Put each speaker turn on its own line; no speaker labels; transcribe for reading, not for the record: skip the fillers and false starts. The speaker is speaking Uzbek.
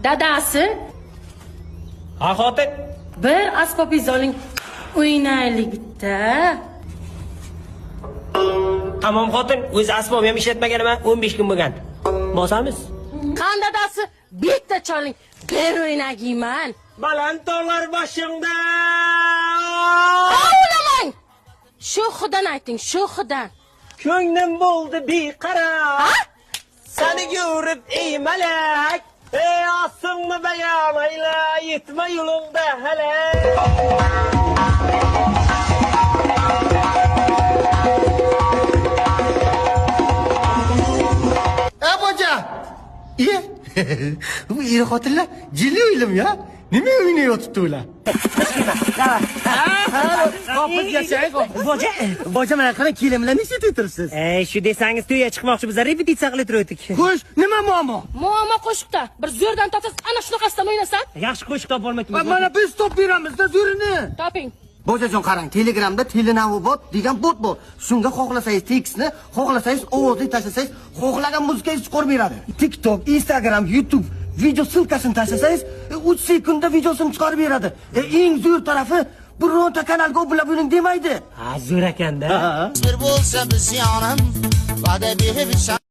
Dadasi,
Ha, xotin.
Bir asbobingizni oling, o'ynaylik bitta.
Tamom, xotin, o'zi asbob ham ishlatmaganman, 15 kun bo'lgan. Bosamiz.
Qani, dadasi, bitta chaling, bir o'ynagiyman.
Baland tog'lar boshingda.
Ovlamang! Sho'xidan ayting, sho'xidan.
Ko'nglim bo'ldi beqaror.
Ha?
Seni ko'rib, ey malak. Ey asingni bayon ayla, yetma yo'lingda hali.
E boja. Iye. Bu er xotinlar jilli o'ylim ya. Nima o'ynayotibdi ular?
Qopiz yashay, boja.
Boja, mana qarang, kelin bilan nechta turibsiz?
Ey, shu desangiz, to'yga chiqmoqchi biz, repetitsiya qilib turdik.
Xo'sh, nima muammo?
Muammo qo'shiqda. Bir zo'rdan topsangiz, ana shunaqasidan o'ynasan.
Yaxshi qo'shiq topolmayapmiz.
Mana biz top beramiz-da zo'rini.
Toping.
Bojajon, qarang, Telegramda Telenavobot degan bot bor. Shunga xohlasangiz tekstni, xohlasangiz ovozni tashlasangiz, xohlagan muzikangizni chiqarib beradi. TikTok, Instagram, YouTube video ссылка sini tashlasangiz, 3 sekundda videosini chiqarib beradi. Eng zo'r tarafi, bironta kanalga obuna bo'ling demaydi.
Ha, zo'r ekanda.
Bir bo'lsa biz yonim, va'da berib.